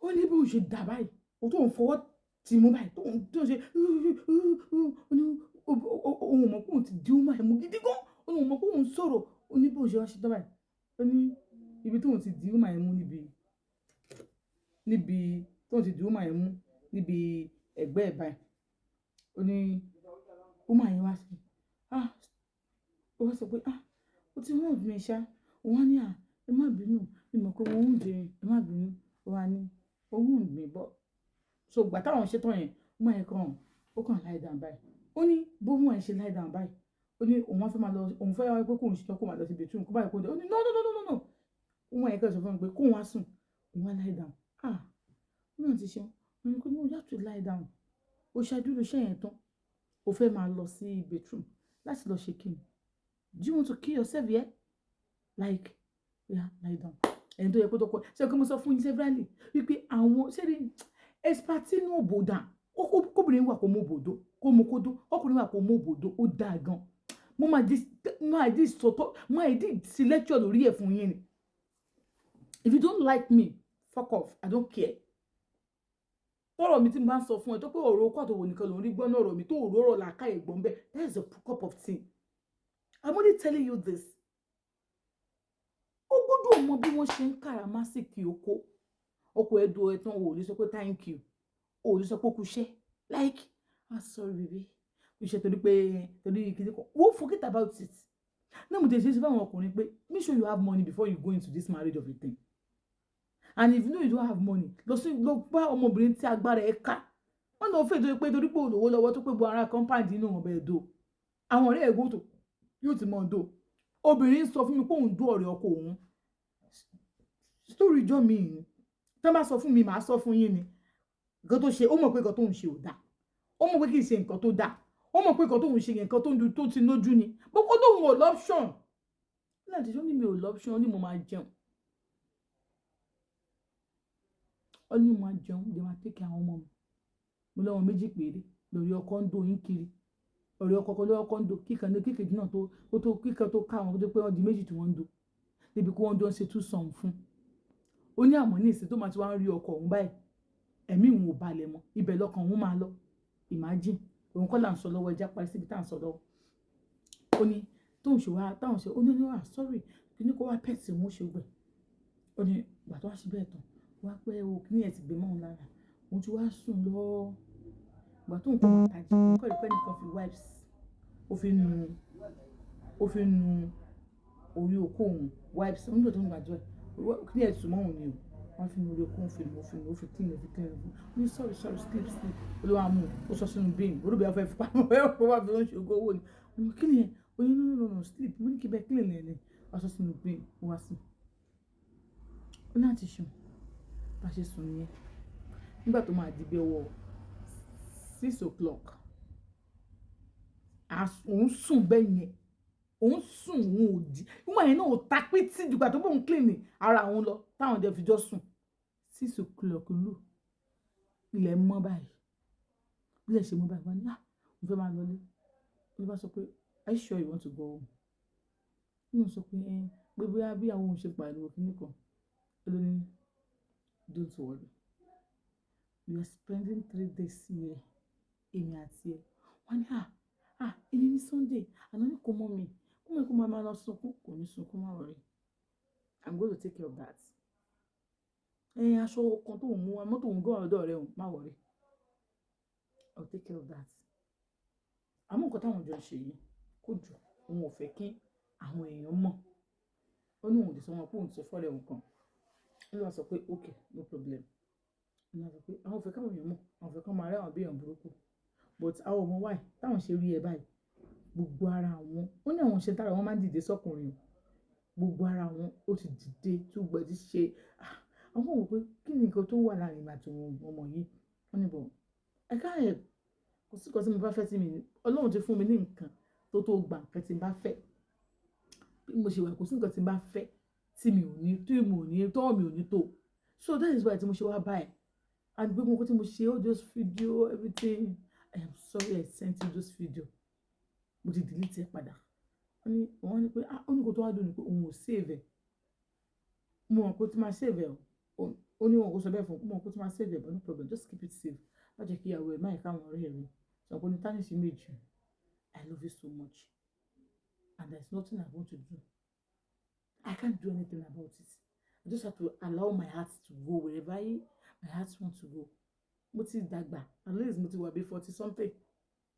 Ó ní bí òun ṣe dà báyìí, ó tó ń fọwọ́ tì mú báyìí, tó ń ṣe, ó ní òun mọ̀ pé òun ti di woman yẹn mú gidi gan. Ó ní òun mọ̀ pé òun sọ̀rọ̀. Ó ní bí òun ṣe wá ṣe tán báyìí. Ó ní ibi tóun ti di woman yẹn mú níbi tóun ti di woman yẹn mú níbi ẹ̀gbẹ́ ẹ̀ báyìí. Ó ní woman yẹn wá sí, ah, ó wá sọ pé, "Ah, ó ti wound mi ṣá." Òun wá ní, "À, ẹ má bínú, mi mọ̀ pé mo wound yín, ẹ má bínú." Ó wá ní, "Ó wound mi but." So ìgbà táwọn ṣe tán yẹn, woman yẹn kàn, ó kàn lie down báyìí. Ó ní bó woman yẹn ṣe lie down báyìí, ó ní òun wá fẹ́ máa lọ, òun fẹ́ wá pé kóun ṣe tán kó máa lọ sí bedroom, kó báyìí kó dé. Ó ní, "No, no, no, no, no, no." Woman yẹn kàn sọ fún mi pé kóun wá sùn. Òun wá lie down. Ah, ó náà ti ṣeun. Ó ní pé, "No, you have to lie down. O ṣáájú iṣẹ́ yẹn tán. O fẹ́ máa lọ sí bedroom láti lọ ṣe kíni? Do you want to kill yourself here? Like, yeah, lie down." Ẹni tó yẹ kó tó kọ. Ṣé kí mo sọ fún yín severally wípé àwọn ṣé ní expert inú òbòdà, kóbìnrin wà kó mú òbòdó, kó mú kódó, ọkùnrin wà kó mú òbòdó, ó dáa gan. Mo máa di sọ̀tọ̀, máa di sí lecture lórí ẹ̀ fún yín ni. If you don't like me, fuck off, I don't care. Tọ́rọ̀ mi tí mo bá ń sọ fún ẹ tó pé ọ̀rọ̀ okó àtòwò nìkan ló ń rí gbọ́ náà, ọ̀rọ̀ mi tó òróró làákàyè gbọ́n bẹ́ẹ̀, that is a cup of tea. I'm only telling you this. Ó gbọ́dọ̀ mọ bí wọ́n ṣe ń kàràmásìkì oko. Ọkọ ẹ̀ dùn ẹ̀ tán, o ò lè sọ pé thank you. O ò lè sọ pé ó kú iṣẹ́. Like, "Ah, sorry baby." Iṣẹ́ torí pé torí kìíní kan. Wọ́n forget about it. Náà mo ti ṣe é fún àwọn ọkùnrin pé make sure you have money before you go into this marriage of a thing. And if you know you don't have money, lọ sí lọ bá ọmọbìnrin tí agbára ẹ ká. Wọ́n náà fẹ́ torí pé olówó lọ́wọ́ tó pé bo ara compound inú wọn bẹ́ẹ̀ do. Àwọn ọ̀rẹ́ ẹ̀gbọ́n tó yóò ti mọ̀ do. Obìnrin sọ fún mi pé òun dó ọ̀rẹ́ ọkọ òun. Story ìjọ mi ni. Tí wọ́n bá sọ fún mi, màá sọ fún yín ni. Nǹkan tó ṣe, ó mọ̀ pé nǹkan tó ń ṣe ò dáa. Ó mọ̀ pé kì í ṣe nǹkan tó dáa. Ó mọ̀ pé nǹkan tó ń ṣe yẹn, nǹkan tó ń du tó ti lójú ni. Gbogbo tóun ò l'option. Láti ṣe ó ní mi ò l'option, ó ní mo máa jẹun. Ó ní mo máa jẹun, mo máa take care àwọn ọmọ mi. Mo lọ́mọ méjì péré lórí ọkọ ń do yín kiri. Ọ̀rẹ́ ọkọ kan lọ́wọ́ kan ń do, kíkan ní kíkejì náà tó kíkan tó ká àwọn tó pé wọ́n di méjì tí wọ́n ń do. Débi kí wọ́n jọ ń ṣe twosome fún. Ó ní àmọ́ ní ìsìn tó máa ti wá ń rí ọkọ òun báyìí, ẹ̀mí òun ò balẹ̀ mọ́. Ibẹ̀ lọkàn òun máa lọ. Imagine. Òun kọ́ là ń sọ lọ́wọ́, ẹja parí síbi tá à ń sọ lọ́wọ́. Ó ní tóun ṣe wá, táwọn ṣe, ó ní ní wà sorry, kí ni kó wá pet òun ṣe gbẹ. Ó ní ìgbà tó wá ṣe bẹ́ẹ̀ tán, wá pẹ́ o, kí ni ẹ̀ ti gbé mọ́ òun lára. Òun ti wá sùn lọ. Ìgbà tó ń kọ́ máa tají, òun kọ́ rí pé ẹnìkan fi wipes, ó fi nu orí okó òun, wipes. Ó nígbà tó ń gbàdúrà, kí ni ẹ̀ tún mọ́ òun ni o. Wọ́n fi nu orí okó òun, fi nu, ó fi nu, ó fi clean, ó fi clean. Ó ní, "Sorry, sorry, sleep, sleep." Ó ló wá mú, ó sọ sínú bin. Ó rò bí wọ́n fẹ́ fi pamọ́, ó wá fi ń ṣe owó ni. Ó ní kí ni ẹ̀? Ó ní, "No, no, no, no, sleep." Mo ní kí bẹ́ẹ̀ clean ẹ̀ ni. Ó sọ sínú bin, ó wá sùn. Ó ní láti sùn. Bá ṣe sùn nìyẹn. Nígbà tó máa di bí ọwọ́ 6 o'clock, òun sùn bẹ́ẹ̀ yẹn. Òun sùn, òun ò jí. Woman yẹn náà ò ta pítí dìgbà tó bóun clean ara òun lọ táwọn jọ fi jọ sùn. 6 o'clock lù. Ilẹ̀ mọ́ báyìí. Bí ilẹ̀ ṣe mọ́ báyìí, wọ́n ní, "Ah, mo fẹ́ máa lọlé." Ó bá sọ pé, "Are you sure you want to go home?" Ó ní sọ pé, ẹ, pé bóyá bí àwọn òun ṣe pariwo kíní kan. Ó ló ní, "Don't worry. We are spending 3 days here. Èmi àti ẹ." Wọ́n ní, "Ah, ah, èmi ní Sunday. Àná ní kò mọ̀ mi. Kó mọ̀ kó máa máa lọ sunkún." "Kò ní sunkún, má worry. I'm going to take care of that. Ẹ aṣọ kan tó ń mú wa, mọ́tò òun gan ọ̀dọ̀ rẹ òun, má worry. I'll take care of that." Àmọ́ nǹkan táwọn jọ ń ṣe yìí, kò jù, òun ò fẹ́ kí àwọn èèyàn mọ̀. Ó ní òun ò lè sọ wọn pé òun ti sọ fọ́rẹ́ òun kan. Ó ló wá sọ pé, "Okay, no problem." Ó ní wá sọ pé àwọn ò fẹ́ káwọn èèyàn mọ̀, àwọn ò fẹ́ kí wọ́n máa rí àwọn bí èèyàn burúkú. But àwọn ò mọ̀ why táwọn ṣe rí ẹ báyìí. Gbogbo ara àwọn, ó ní àwọn ṣe tára wọn máa ń dìde sọ́kùnrin o. Gbogbo ara wọn ó ti dìde tí gbogbo ẹ ti ṣe. Ah, àwọn wò pé kí ni nǹkan tó wà láàrin èmi àti ọmọ yìí. Wọ́n ní but I can't help. Kò sí nǹkan tí mo bá fẹ́ tí mi ní. Ọlọ́run ti fún mi ní nǹkan tó gba nǹkan tí n bá fẹ́. Bí mo ṣe wà, kò sí nǹkan tí n bá fẹ́ tí mi ò ní, tí mo ò ní, tọ́wọ́ mi ò ní tó. So that is why tí mo ṣe wá bá ẹ. And gbogbo nǹkan tí mo ṣe, all those video, everything. I am sorry I sent you those video. Mo ti delete ẹ padà. Wọ́n ní, wọ́n ní pé, ah, ó ní nǹkan tó wá dùn ní pé òun ò save ẹ̀. Mo mọ̀ pé ó ti máa save ẹ̀ o. Ó ní wọn kò sọ bẹ́ẹ̀ fún un, kó tó máa save ẹ̀, but no problem, just keep it safe. Má jẹ́ kí ìyàwó ẹ̀ má yẹ káwọn ọ̀rẹ́ ẹ̀ rí. Sọ pé ní tarnish image. I love you so much and there is nothing I want to do. I can't do anything about it. I just have to allow my heart to go wherever my heart wants to go. Mo ti dàgbà, at least mo ti wà bí 40 something.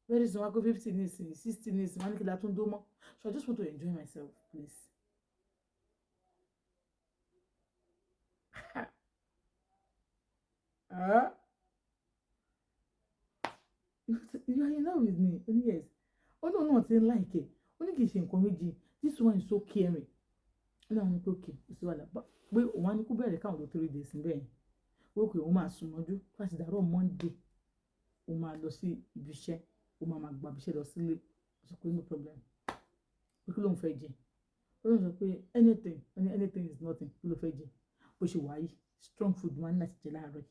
Very soon, wá kó 50 nísìnyí, 60 nísìnyí, wọ́n ní kí la tún dó mọ́. So I just want to enjoy myself, please. Ah? You are in love with me? Ó ní yes. Ó ní òun náà ti ń like ẹ̀. Ó ní kì í ṣe nǹkan méjì. This one is so caring. Ó ní àwọn ní pé okay, kò sí wàhálà. Pé òun á ní kó bẹ̀rẹ̀ káwọn lò 3 days níbẹ̀ yẹn. Pé okay, òun máa sùn mọ́jú. Tó bá ti dàárọ̀ Monday, òun máa lọ sí ibi iṣẹ́. Òun máa máa gba ibi iṣẹ́ lọ sílé. Ó sọ pé no problem. Pé kí lóun fẹ́ jẹ? Ó lóun sọ pé anything. Ó ní anything is nothing. Kí ló fẹ́ jẹ? Bó ṣe wà yìí, strong food máa ní láti jẹ láàárọ̀ yìí.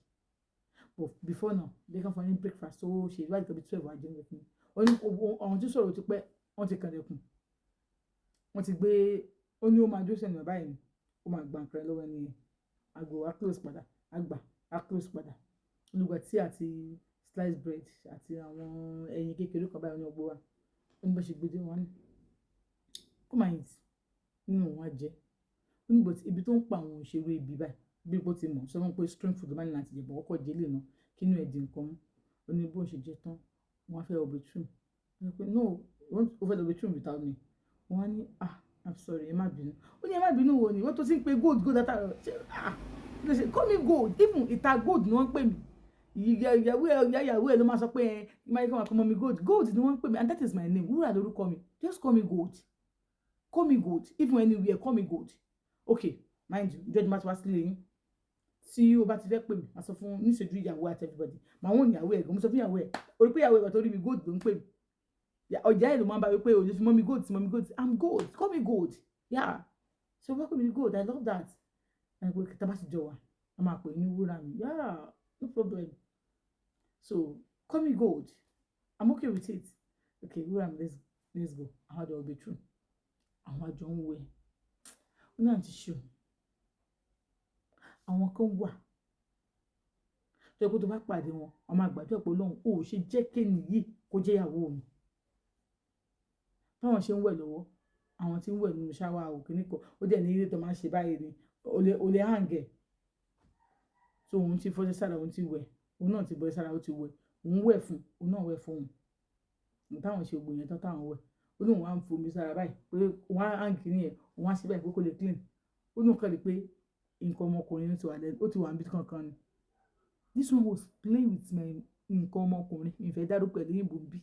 But before now, they can find breakfast. So ṣe ìwádìí kan bí 12 wá jẹun fún mi. Ó ní àwọn tí sọ̀rọ̀ ti pẹ́, wọ́n ti kànlẹ̀kùn. Wọ́n ti gbé, ó ní ó máa dúró sẹ́nu báyìí ni. Ó máa gba nǹkan lọ́wọ́ ẹni yẹn. Àgbo wa close padà, á gbà, á close padà. Olùgbà tí àti sliced bread àti àwọn ẹyin kékeré kan báyìí ní ọgbó wa. Ó ní bó ṣe gbé dé wọ́n ní, "Come and eat." Nínú òun á jẹ. Ó ní but ibi tó ń pa àwọn òṣèré ibi báyìí, bí ó ti mọ̀, sọ fún pé strong food máa ní láti jẹ, but kọ́kọ́ jẹ lè ná, kí inú ẹ̀ di nǹkan mú. Ó ní bó ṣe jẹ tán, wọ́n á fẹ́ lọ bathroom. Ó sọ pé no, ó fẹ́ lọ bathroom without me. Wọ́n á ní, "Ah, I'm sorry, ẹ má bínú." Ó ní ẹ má bínú wo ni? Wọ́n tó ti ń pe gold, gold látàárọ̀. Ṣé, ah, kí ló ṣe? Call me gold. Even ìta gold ni wọ́n ń pè mí. Ìyàwó ẹ̀, ìyàwó ẹ̀ ló máa sọ pé ẹ, máa yẹ kí wọ́n máa call me gold. Gold ni wọ́n ń pè mí and that is my name. Wúrà lórúkọ mi. Just call me gold. Call me gold. Even anywhere, call me gold. Okay, mind you, ìjọ́ tí mo bá ti wá sílé yín, tí o bá ti fẹ́ pè mí, màá sọ fún níṣojú ìyàwó àti everybody. Màá wọ́n ìyàwó ẹ̀ gan, mo sọ fún ìyàwó ẹ̀. O rí pé ìyàwó ẹ̀ tó rí mi, gold ló ń pè mí. Ọjà ẹ̀ ló máa ń bá wí pé o lè fi mọ́ mi gold sí mọ́ mi gold. I'm gold. Call me gold. Yeah. So wọ́n pè mí ní gold. I love that. Ẹ pé tí a bá ti jọ wà, a máa pè ní wúrà mi. Yeah, no problem. So call me gold. I'm okay with it. Okay, wúrà mi, let's go. Àwọn àjọ bedroom. Àwọn àjọ ń wẹ̀. Ó ní àǹtí ṣe o. Àwọn kan wà tó yẹ kó tó bá pàdé wọn, wọ́n máa gbàdúrà pé Ọlọ́run ò ṣe jẹ́ kéènì yìí kó jẹ́ ìyàwó mi. Báwọn ṣe ń wẹ̀ lọ́wọ́, àwọn tí ń wẹ̀ nínú shower ò kíní kan, ó dẹ̀ ní ilé tó máa ń ṣe báyìí ni, o lè hang ẹ̀. So òun ti fọṣẹ sára, òun ti wẹ̀, òun náà ti bọ́ sára, ó ti wẹ̀, òun wẹ̀ fún, òun náà wẹ̀ fún òun. Ìgbà táwọn ṣe gbogbo yẹn tán táwọn wẹ̀, ó ní òun á ń fomi sára báyìí pé òun á hang kíní yẹn, òun á ṣe báyìí pé kó lè clean. Ó ní òun kàn rí pé nǹkan ọmọkùnrin ti wà lẹ́nu, ó ti wà níbi kankan ni. This one was playing with my nǹkan ọmọkùnrin, mi ò fẹ́ dárúkọ ẹ̀ lóyìnbó bí.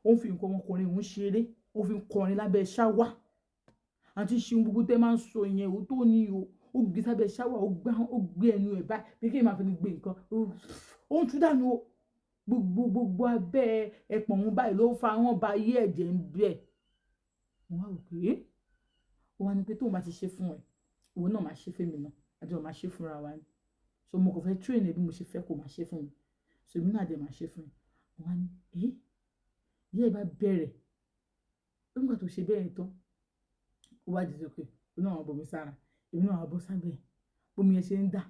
Ó ń fi nǹkan ọmọkùnrin òun ṣeré, ó fi ń kọrin lábẹ́ shower. Àǹtí ṣe ohun gbogbo tẹ́ máa ń sọ yẹn, ó tó ní o. Ó gbé sábẹ́ shower, ó gbá, ó gbé ẹnu ẹ̀ báyìí bí kí èèyàn máa fi gbé nǹkan. Ó ń tú dànù o. Gbogbo gbogbo abẹ́ ẹpọ̀n òun báyìí ló fa wọ́n ba ayé ẹ̀jẹ̀ ń bẹ̀. Mo wá wò pé, ó wá ní pé tóun bá ti ṣe fún ẹ, ìwọ náà máa ṣe fún èmi náà, àjọ máa ṣe fúnra wa ni. So mo kàn fẹ́ train ẹ bí mo ṣe fẹ́ kó máa ṣe fún mi. So èmi náà dẹ̀ máa ṣe fún ẹ. Mo wá ní, "Eh?" Ìyá ẹ bá bẹ̀rẹ̀. Nígbà tó ṣe bẹ́ẹ̀ tán, ó wá dìde pé òun náà máa bomi sára, èmi náà máa bọ́ sábẹ́ ẹ̀. Bómi yẹn ṣe ń dà.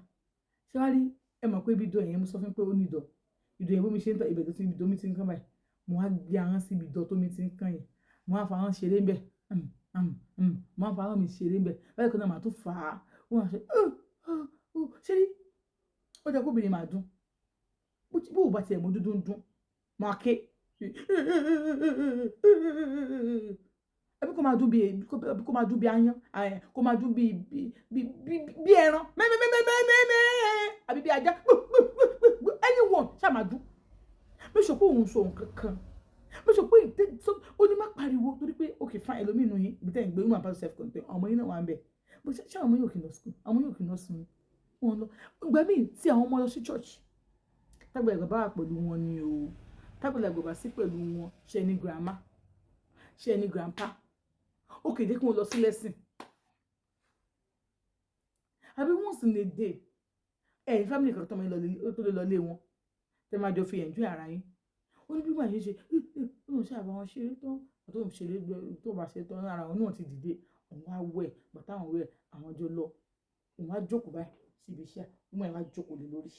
Ṣé wàá rí? Ẹ mọ̀ pé ibi ìdọ̀ yẹn, mo sọ fún yín pé ó ní ìdọ̀. Ìdọ̀ yẹn bómi ṣe ń tọ̀, ibẹ̀ tó ti, ibi tó mi ti ń kán báyìí. Mo wá gbé ahọ́n sí ibi ìdọ̀ tó mi ti ń kán yẹn. Mo wá fa ahọ́n ṣeré ńbẹ̀. Mo wá fa ahọ́n mi ṣeré ńbẹ̀. Báyìí kan náà màá tún fà á. Ó máa ṣe, ṣé rí? Ó jẹ́ kó obìnrin máa dún. Bó o bá ti ẹ̀ mọ dúdú ń dún, máa ké. Àbí kó máa dún bí, kó máa dún bí aáyán, kó máa dún bí, bí, bí, bí ẹran. Mẹ́mẹ́mẹ́mẹ́mẹ́mẹ́. Àbí bí ajá. Anyone ṣá máa dún. Make sure pé òun sọ nǹkan kan. Make sure pé ó ní má pariwo torí pé okay fine, ẹlòmíì nínú yín, ibi tí ẹ̀ ń gbé, woman about self contain, àwọn ọmọ yín náà wà níbẹ̀. But ṣé àwọn ọmọ yín ò kí ń lọ school? Àwọn ọmọ yín ò kí ń lọ sùn. Wọ́n lọ. Ìgbà míì tí àwọn ọmọ lọ sí church, tágbàlagbà bá wà pẹ̀lú wọn ni o. Tágbàlagbà bá sí pẹ̀lú wọn, ṣé ẹ ní grandma? Ṣé ẹ ní grandpa? Okay, jẹ́ kí wọ́n lọ sí lesson. Àbí once in a day, ẹ ní family kan tó máa lọ, tó lè lọ lé wọn, tẹ máa jọ fi enjoy ara yín. Ó ní bí wọ́n ṣe ṣe, ó lóun ṣe àbá wọn ṣeré tán, tó ń ṣeré, tó bá ṣe tán ara wọn náà ti dìde, òun á wẹ̀, bàtà àwọn wẹ̀, àwọn jọ lọ, òun á jókòó báyìí Síbi iṣẹ́, woman yẹn wá jókòó lé lórí.